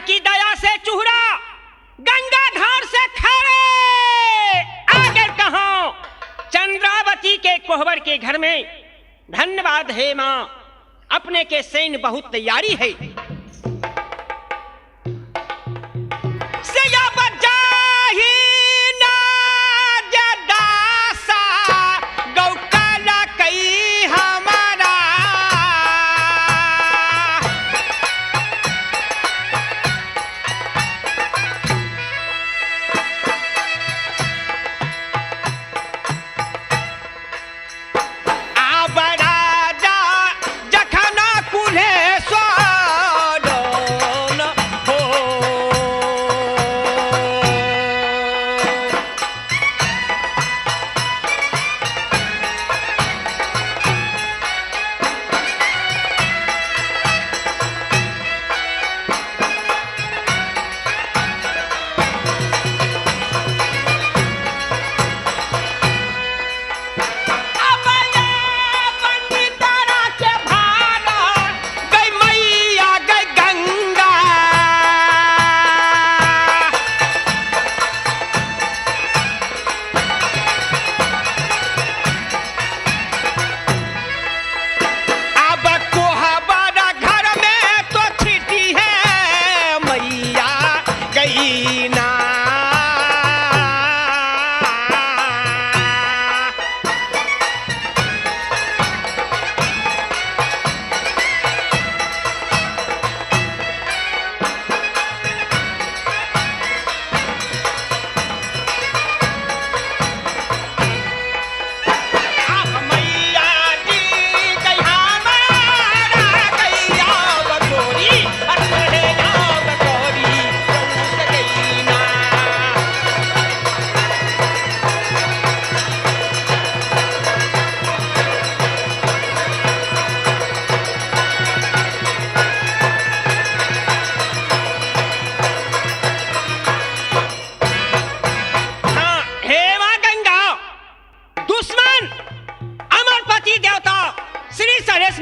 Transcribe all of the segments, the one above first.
की दया से चूहरा गंगा धार से खड़े आगे कहा चंद्रावती के कोहबर के घर में। धन्यवाद हे माँ, अपने के सैन्य बहुत तैयारी है।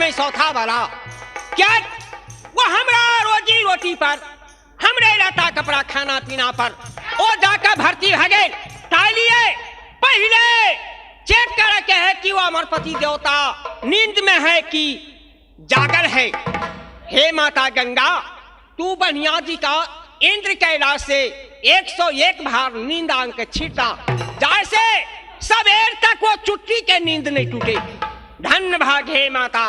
चौथा वाला क्या वो हमरा रोजी रोटी पर, हमरे लता कपड़ा खाना पीना पर ओ जाकर भर्ती भगे तालिए पहले चेक कर के है कि वो अमरपति देवता नींद में है कि जागल है। हे माता गंगा, तू बनिया जी का इंद्र कैलाश से 101 बार नींद आंक छीटा, जैसे सवेर तक वो चुट्टी के नींद नहीं टूटे। धन्य भाग हे माता।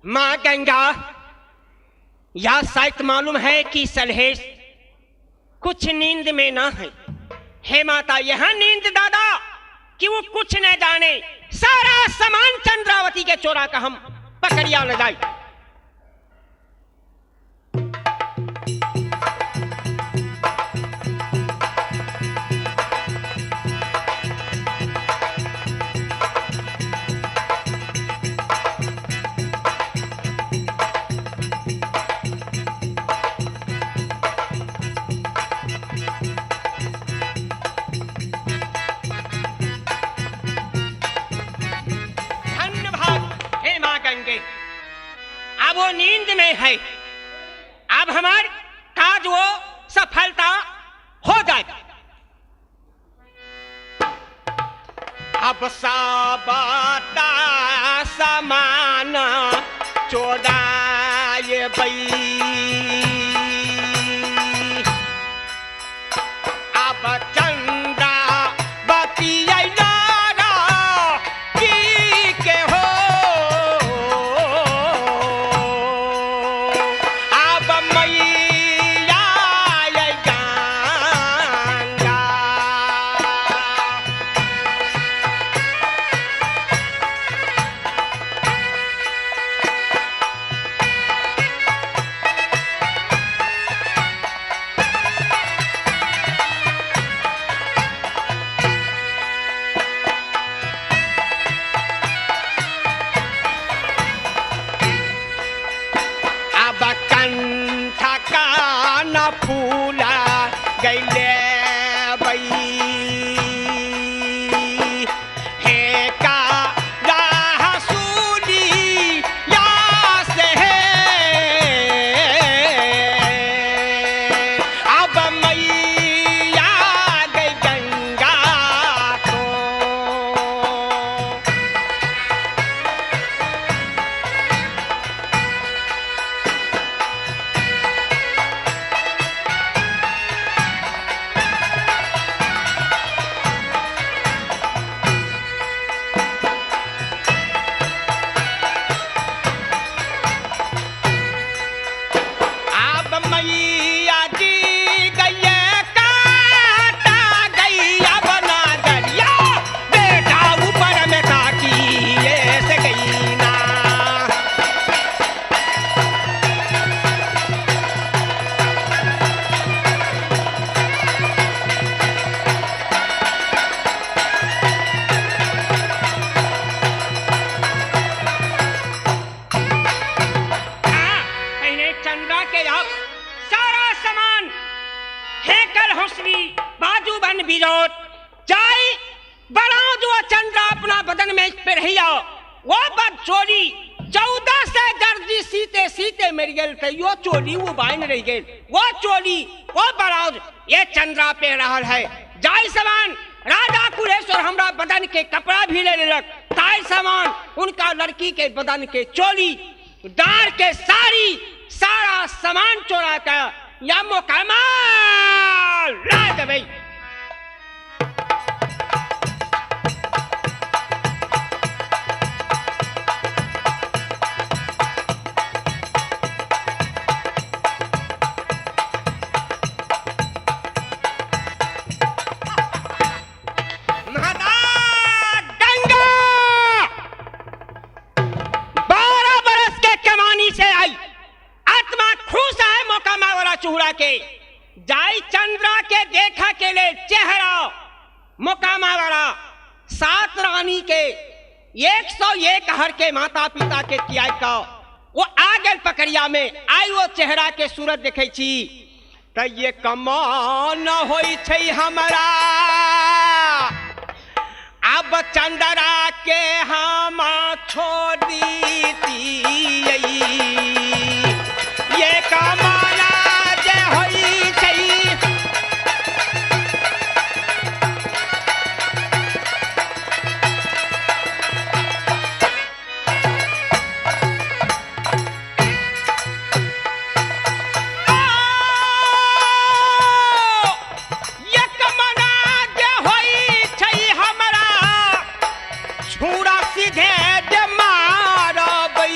माँ गंगा, यह शायद मालूम है कि सलहेश कुछ नींद में ना है। हे माता, यह नींद दादा कि वो कुछ न जाने, सारा सामान चंद्रावती के चोरा का हम पकड़िया ले जाए। अब वो नींद में है, अब हमार काज वो सफलता हो जाए। अब साबता सामान चोराए बई, अब चंदा बतिया वो बद चोरी 14 सै दर्जी सीते सीते मरि गेल, तैयो चोली वो बाइन रह गेल। वो चोली, वो ब्लाउज ये चंद्रा पे रहल है। जाय समान राजा कुलेश्वर हमरा बदन के कपड़ा भी ले लेलक, ताई सामान उनका लड़की के बदन के चोली, डार के साड़ी, सारा सामान चोरा के या मोकमा ला देबै। माता गंगा 12 बरस के कमानी से आई आत्मा खुश है मोकामा वाला चूड़ा के। जाई चंद्रा के देखा के ले चेहरा मोकामा वाला सात रानी के 101 हर के माता पिता के त्याग का वो आ गेल पकड़िया में आई। वो चेहरा के सूरत देखे छी त ये कमान होइ छै हमरा अब चंद्रा के हम छोड़ी दियै। ये कमाना जे होइ छै। ओ, ये कमाना जे होइ छै हमरा छुरा सीधे जे मारबै।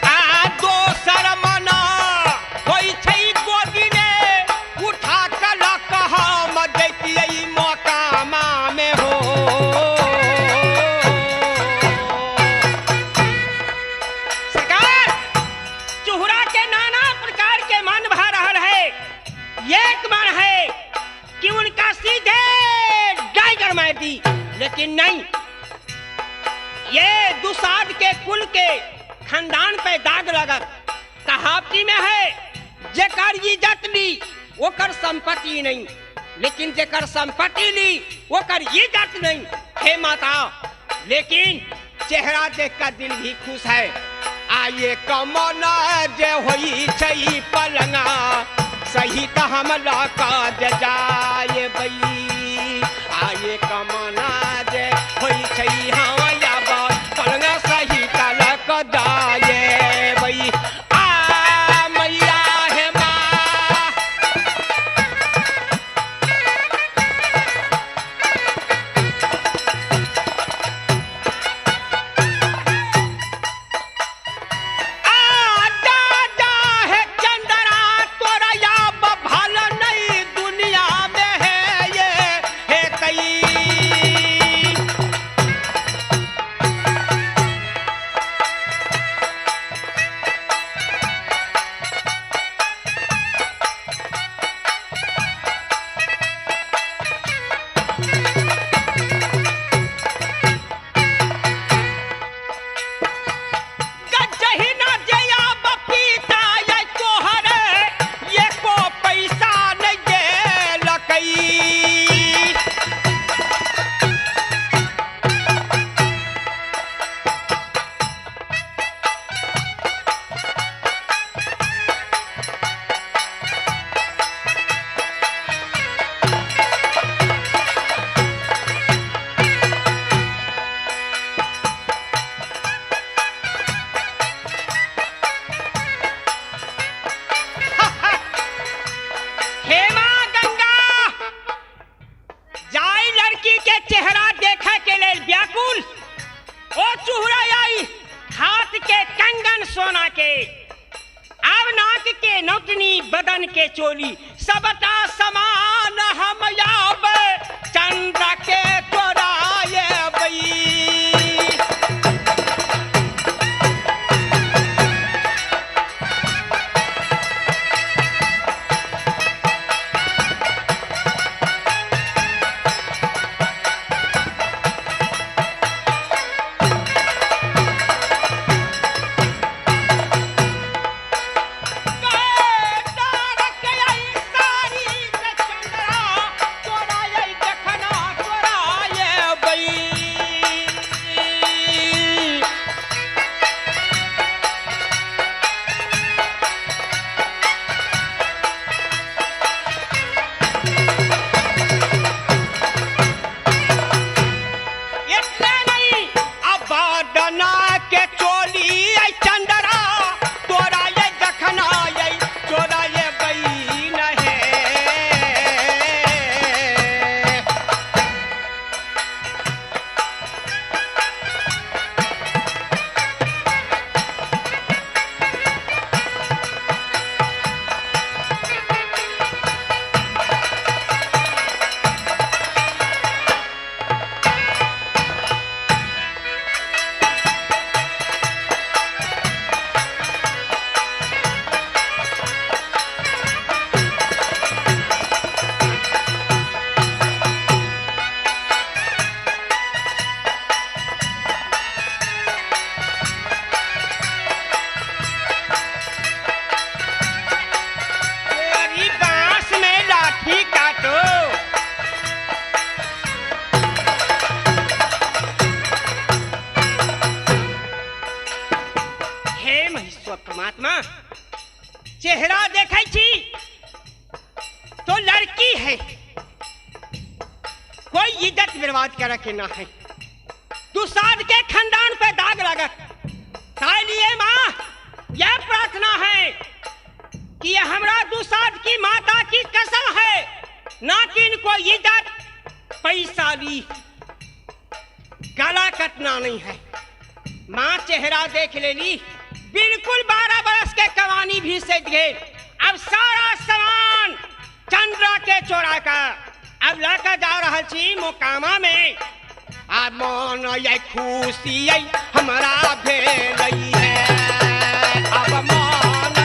आ दोसर मना होइ छै गोदीमे उठा कऽ लऽ कऽ हम जैतियै मोकामा मे हो। सरकार, चुहरा के नाना प्रकार के मन भा रहल है। एक मन है कि उनका सीधे टाइगर मार दी, लेकिन नहीं, ये दुसाद के कुल के खानदान पे दाग लगत। कहावती में है, जेकर इज्जत ली ओकर संपत्ति नहीं, लेकिन जेकर संपत्ति ली ओकर इज्जत नहीं। हे माता, लेकिन चेहरा देख कर दिल भी खुश है। आइए कमना जे होई छै पलंगा सही त हम लऽ जे जाय बई। आइए कमना जे होई छै हाँ याब पलंगा सही त लऽ कऽ जाय बई। आ मैया हे माँ। आ जा जा है चंद्रा तोरा याब भल नहीं दुनिया में है ये हे तई। गजहिना जया बपीता ये तोहरे ये को पैसा नहीं देलकई। हे माँ गंगा, जाई लड़की के चेहरा देखे के लेल व्याकुल ओ चुहरा आई हाथ के कंगन सोना के, आब नाक के नौतनी, बदन के चोली, सबटा समान हम याब चंद्र के चोराए। परमात्मा, चेहरा देखै छी तो लड़की है, कोई इज्जत बर्बाद करे के ना है, दुसाध के खानदान पे दाग लागत। ताई लिए माँ यह प्रार्थना है कि यह हमरा दुसाध की माता की कसम है ना कि इनको इज्जत पैसा ली, गला कटना नहीं है। माँ चेहरा देख ले ली, बिल्कुल 12 बरस के कवानी भी सज गए। अब सारा सामान चंद्रा के चोरा का अब लड़का जा रहा छी मोकामा में। आ मन ये खुशी हमरा भेलई है, अब मन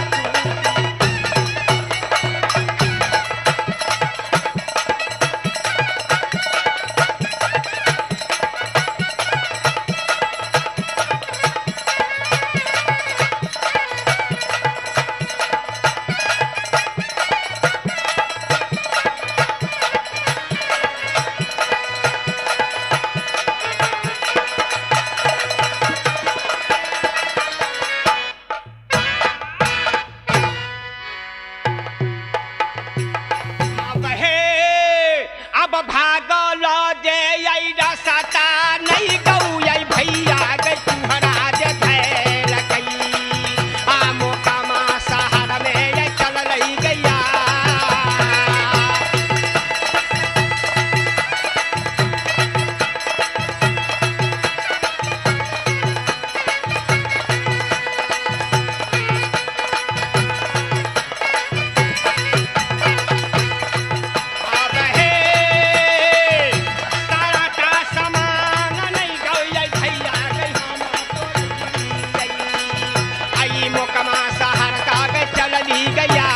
अब हे अब भागल जे रसता नहीं गौयै भैया गे तुम्हारा जे धैल गई, आ मोकामा शहर में ये चललई गैया। अब हे सारा टा सामान नहीं गौयै भैया गे हम तोरी आई मोकामा शहर का गे चलली गैया।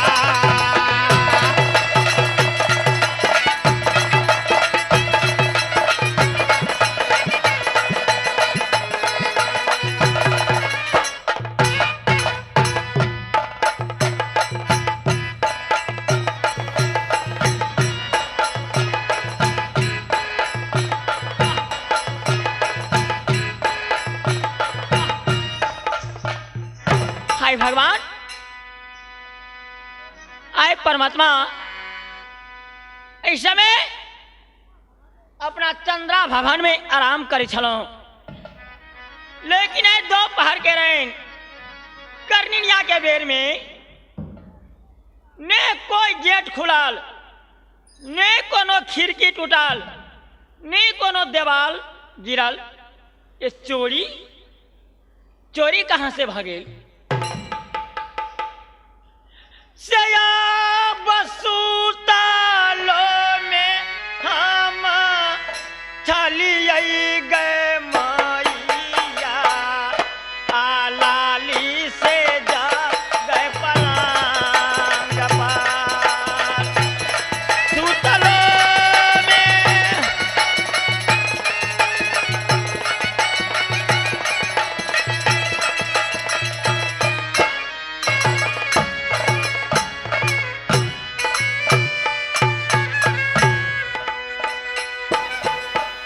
हाय भगवान, आए परमात्मा, इस समय अपना चंद्रा भवन में आराम करे छलहुँ, लेकिन आइ दोपहर के रैन करनिया के बेर में ने कोई गेट खुलल, ने कोनो खिड़की टूटल, ने कोनो देवाल गिरल। ये चोरी चोरी कहाँ से भगेल? से बसुतालो में हम छलियै गे मैया, आ लाली से जा गए पलंग पर। सुतलो में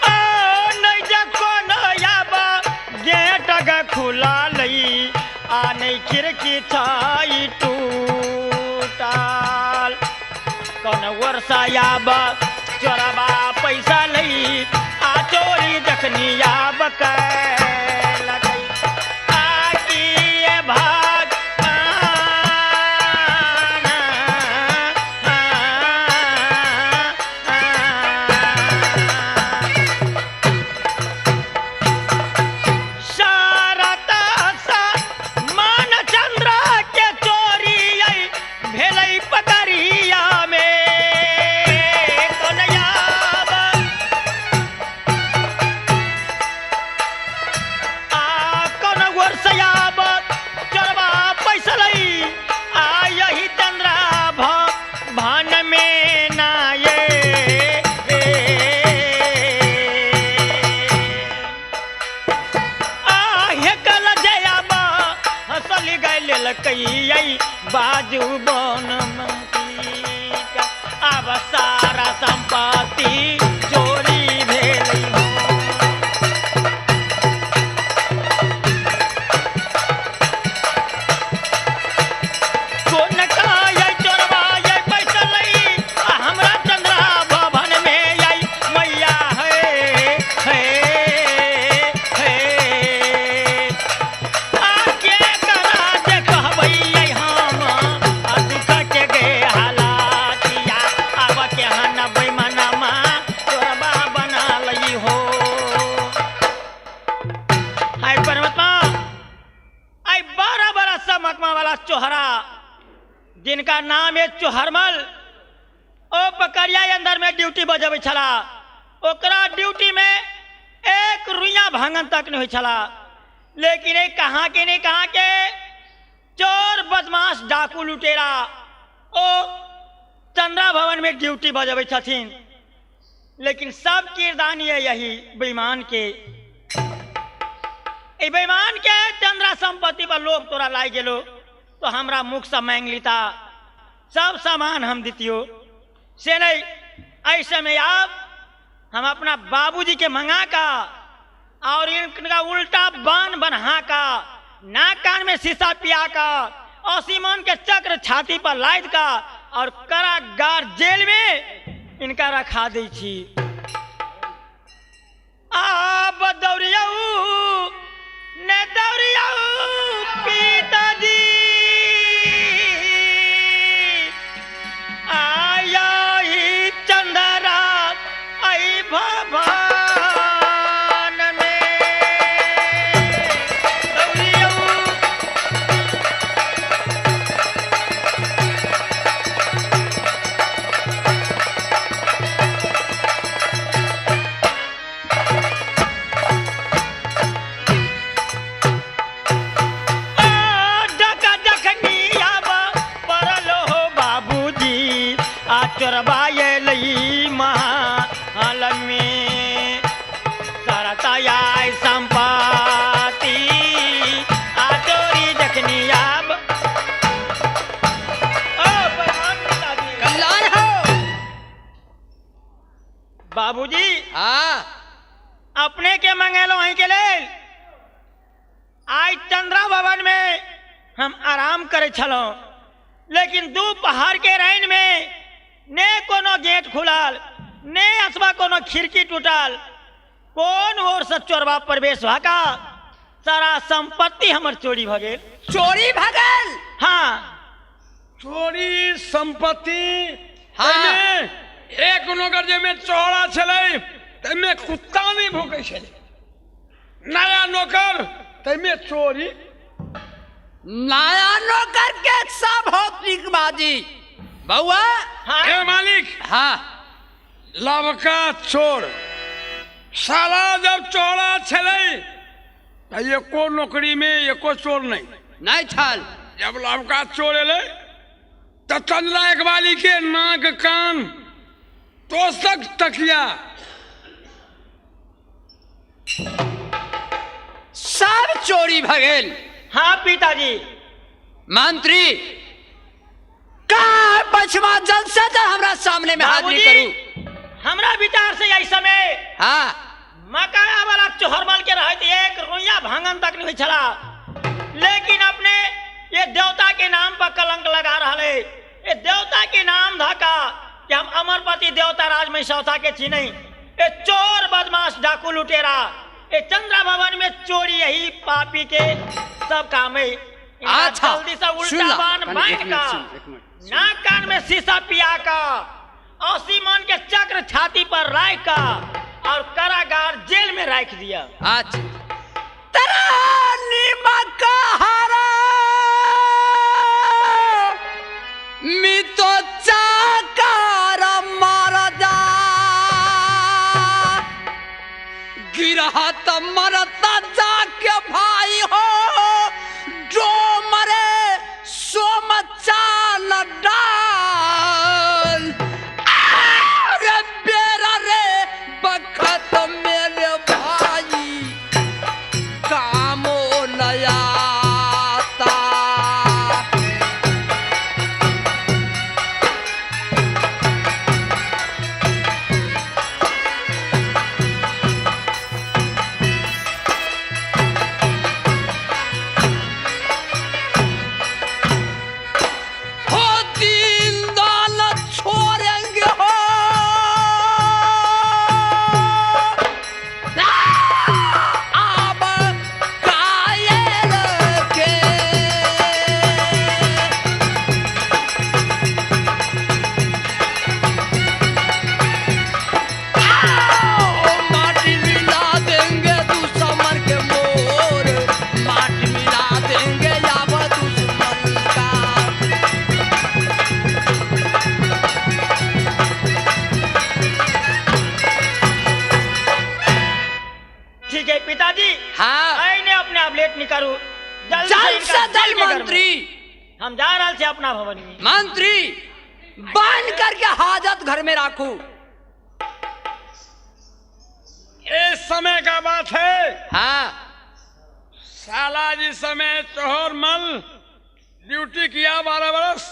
आ नहि जे कोनो आब गेट ग खुला लई, आ नहि खिड़की छाई टूटल, कोन वर्षा आब चोरबा पैसा लई, आ चोरी जखनी आब कैलकै। आ की भगवान शारदा सा मान चंद्र के चोरी आई भेलै पकड़िया में कोनयाब आ कोन वर्षयाब चोरबा पैसा लई, आ यही चंद्रा भ भान में नाये। आहे कल जयाबा हसल गैल कैयै बाजू बन मंती, अब सारा संपत्ति चोरी भेलै हो। जिनका नाम है चोहरमल, ओ बकरिया अंदर में ड्यूटी बजबै छला। ओकरा ड्यूटी में एक रुइया भांगन तक नहीं होइ छला। लेकिन एक कहाँ के नहीं कहाँ के चोर बदमाश डाकू लुटेरा ओ चंद्रा भवन में ड्यूटी बजबै छथिन। लेकिन सब किरदानी है यही बेईमान के। ए बेईमान के चंद्रा संपत्ति पर लोभ तोरा लाग गेलो तो हमरा मुख से मांग लीता, सब सामान हम दितियो। से नहीं, ऐसे में आप हम अपना बाबूजी के मंगा का और इनका उल्टा बान बन्हा का, नाक कान में शीशा पिया का और सीमान के चक्र छाती पर लाद का और कारागार जेल में इनका रखा दै छी। आब दौड़ियौ ने दौड़ियौ पिताजी, आया ही चंद्रा आई भवन में दौड़ियौ। डक जखनी आब परल हो बाबूजी, आ चोरबा अयलै महल में। सरताया संपत्ति आ चोरी जखनी आब। ओ प्रणाम पिताजी। कल्याण हो। बाबूजी, हाँ, अपने के मंगेलो वहीं के लेल। आइ चंद्रा भवन में हम आराम करे छलहुँ, लेकिन दोपहर के रैन में ने कोनो गेट खुलल, ने अथवा कोनो खिड़की टूटल। कोन ओर से चोरबा प्रवेश भका सारा संपत्ति हमर चोरी भ गेल। चोरी भऽ गेल? हाँ। चोरी संपत्ति। हाँ। ताहिमे एक नौकर जाहिमे चौड़ा छलै ताहिमे कुत्ता नहि भूकै छलै, नया नौकर ताहिमे चोरी। नया नौकर के सब हो बाजी बउआ। हाँ। ए मालिक। हाँ। लवका चोर साला जब चौड़ा छलै तऽ एको नौकरी में एको चोर नहीं नहीं छल। जब लवका चोर एलै तऽ चंद्रा एकबाली के नाक कान तोसक तकिया सब चोरी भऽ गेल। हाँ पिताजी। मंत्री का पछमा जल्द से जल्द हमरा सामने में हाजिरी बाबूजी, करू। हमरा विचार से एहि समय हाँ, मकाया वाला चोहरमल के रहत एक रुइया भांगन तक नहीं छला, लेकिन अपने ये देवता के नाम पर कलंक लगा रहा है। ये देवता के नाम धका कि हम अमरपति देवता राज में सौसा के छी नहीं। ये चोर बदमाश डाकू लुटेरा ये चंद्रा भवन में चोरी यही पापी के सब काम है। इनका अच्छा, जल्दी से सुन उल्टा ला। बान कनी बांध एक मिनट का सुन, एक मिनट, सुन। नाक कान में शीशा पिया का और सीमान के चक्र छाती पर राख का और कारागार जेल में राख दिया। अच्छा, तरा नीमक हरा मितो चाकार मारदा गिरहत मरता जाके भाई हो जो मरे सोम चाल डाल। अरे बेरा रे बखत मेरे भाई कामो नया। इनका दल दिल के गर्मी। मंत्री। हम जा रहल छी अपना भवन में। मंत्री बांध करके हाजत घर में राखू। ये समय का बात है। हाँ। साला जिस समय चोहर मल ड्यूटी किया 12 बरस,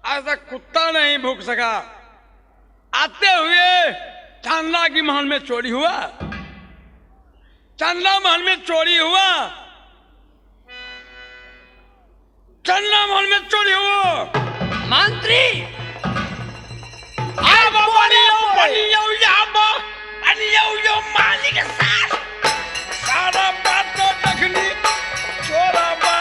आज तक कुत्ता नहीं भूख सका। आते हुए चंदा की महल में चोरी हुआ, चंदा महल में चोरी हुआ, चंदा महल में चोरी हुआ। मंत्री सारा बात तो तखनी चोरा बा।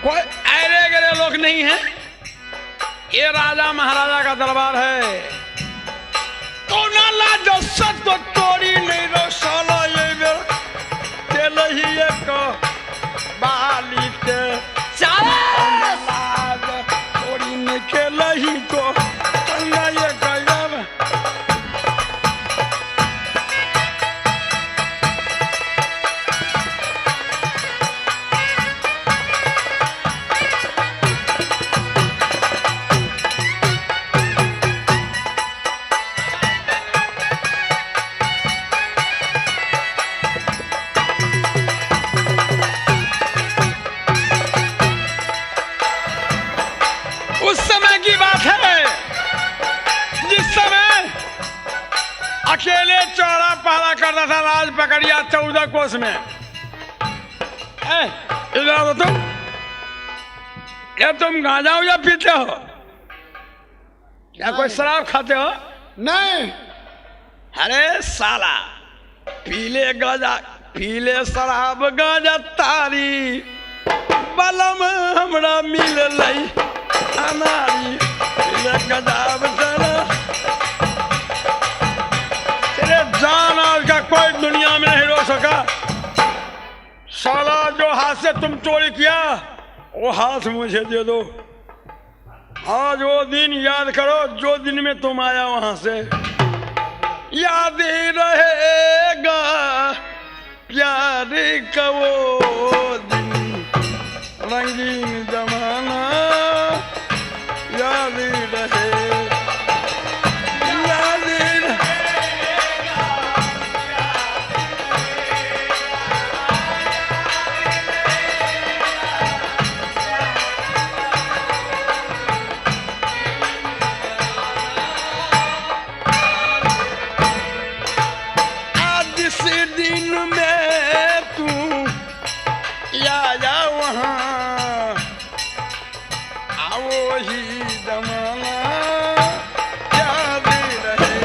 कोई ऐरे गरे लोग नहीं है, ये राजा महाराजा का दरबार है। तो ना लाज सत तो चोरी नहीं रो साला ये बेर तेल ही एक बाली के शाबाश। लाज चोरी नहीं खेल ही को चंगा ये गजब। उस समय की बात है जिस समय अकेले चौड़ा पहरा करता था राज पकड़िया 14 कोस में। ए, इधर आओ तुम, ये तुम गांजा उजा पीते हो या कोई शराब खाते हो? नहीं। अरे साला पीले गांजा पीले शराब गांजा तारी बलम हमरा मिललै अनारी पीले गजाब तारा। तेरे जान आज का कोई दुनिया में नहीं रोक सका। साला जो हाथ से तुम चोरी किया वो हाथ मुझे दे दो। आज वो दिन याद करो जो दिन में तुम आया वहां से। याद ही रहेगा प्यार का वो दिन, रंगीन जमाना याद ही रहे, याद ही रहे। आज से दिन में तू आया वहाँ, आओ ही जमाना याद रहे।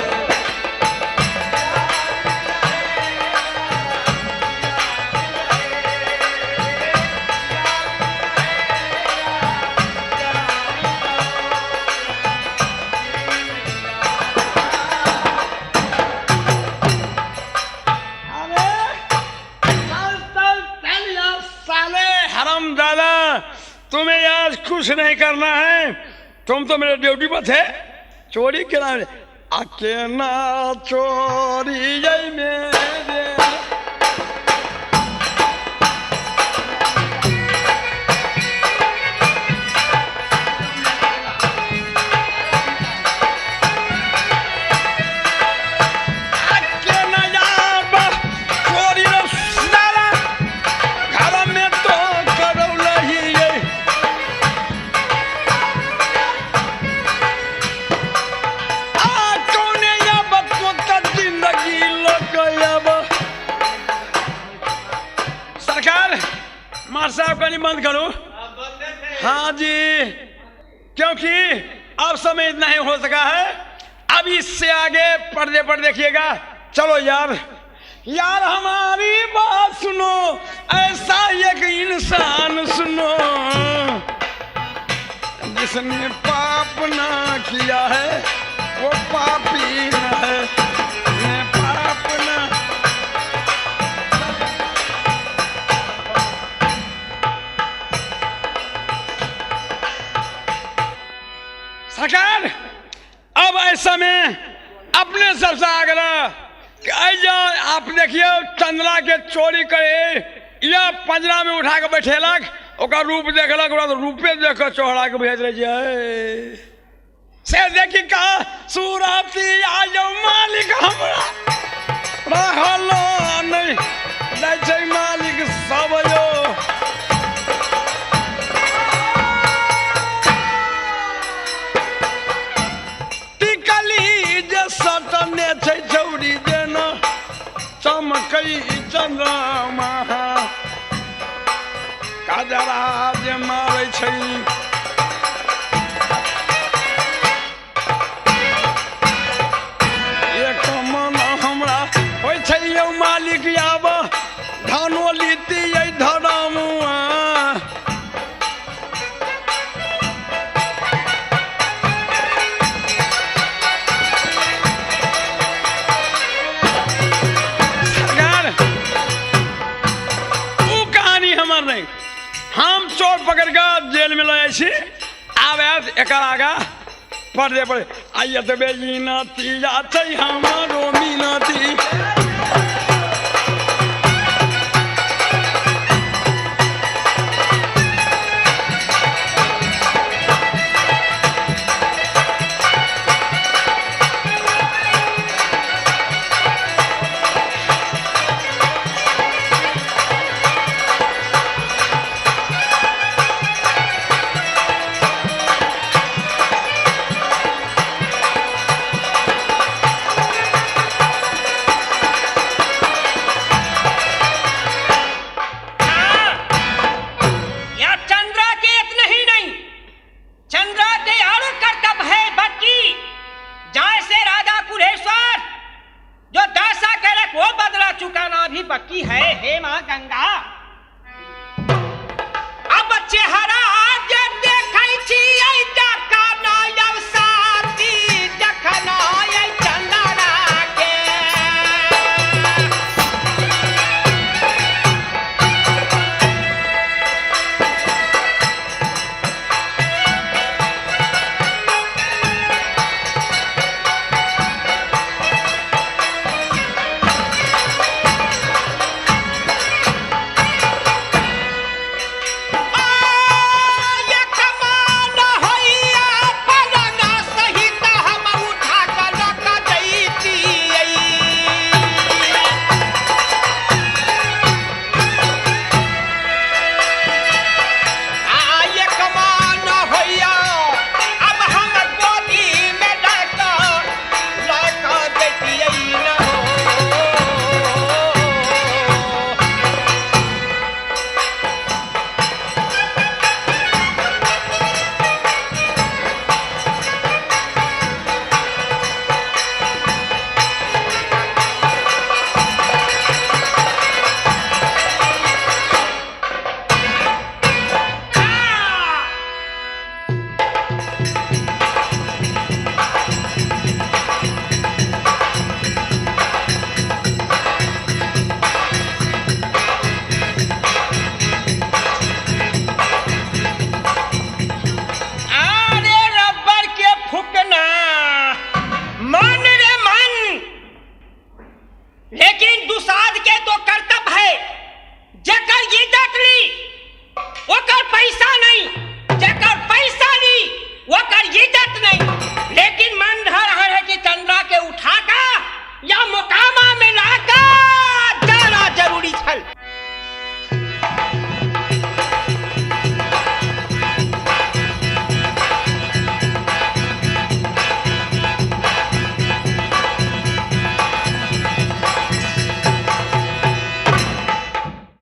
अरे चल चल चल यार साले हराम दादा, तुम्हें आज कुछ नहीं करना है। तुम तो मेरे ड्यूटी पर थे, चोरी करा अकेला चोरी जय मेरे। अकेला यार चोरी रो साला घर में तो करौला ही ये। आ कौने या बच्चों का जिंदगी लोग। सरकार मार साहब का नहीं बंद करो। हाँ जी, क्योंकि अब समय इतना ही हो सका है। अब इससे आगे पर्दे पर देखिएगा। चलो यार, यार हमारी बात सुनो, ऐसा एक इंसान सुनो जिसने पाप ना किया है वो पापी न है। जिसने पाप ना सरकार अब ऐसा में अपने सबसे आग्रह कि ऐ आप देखियो चंद्रा के चोरी करे या पंजरा में उठा के बैठेलक, ओकर रूप देखलक, ओकरा तो रूपे देख के चोहरा के भेज रहे छै। से देखी कहा सूरती आयो मालिक हमरा रहल नहीं दै छै मालिक सब यो। टिकली जे सटने छै छौरी जेना चमकै चंद्रमा, काजरा जे मारै छै। एक मन हमरा होइ छै यौ मालिक आब धानो लीती ऐ धरमुआ। सरकार ऊ कहानी हमर नहीं, हम चोर पकड़ के जेल में लऽ जाइ छी, आब आयत एकर आगा पर्दे पर आइ एतबे मिनती या छै हमरो मिनती। या चंद्रा के इतने ही नहीं, चंद्रा के आरो कर्तव्य है बच्ची जैसे राजा कुलेश्वर जो दासा करे वो बदला चुकाना भी बकी है। हे माँ गंगा, अब चेहरा जे देखै छी ऐ देखना यौ साथी, देखना ऐ चंद्रा के। आय कमान होइया पलंग सहित हम उठा के लऽ के जैतियै। आय कमान होइया अब हम गोदी में लऽ के जैतियै न हो। अरे रबर के फूकना मन रे मन, लेकिन दुसाध के तो कर्तव्य है जकर इज्जत ली ओकर पैसा नहीं, जकर पैसा ली ओकर इज्जत नहीं। लेकिन मन धर रहा है कि चंद्रा के उठा का या मुकामा में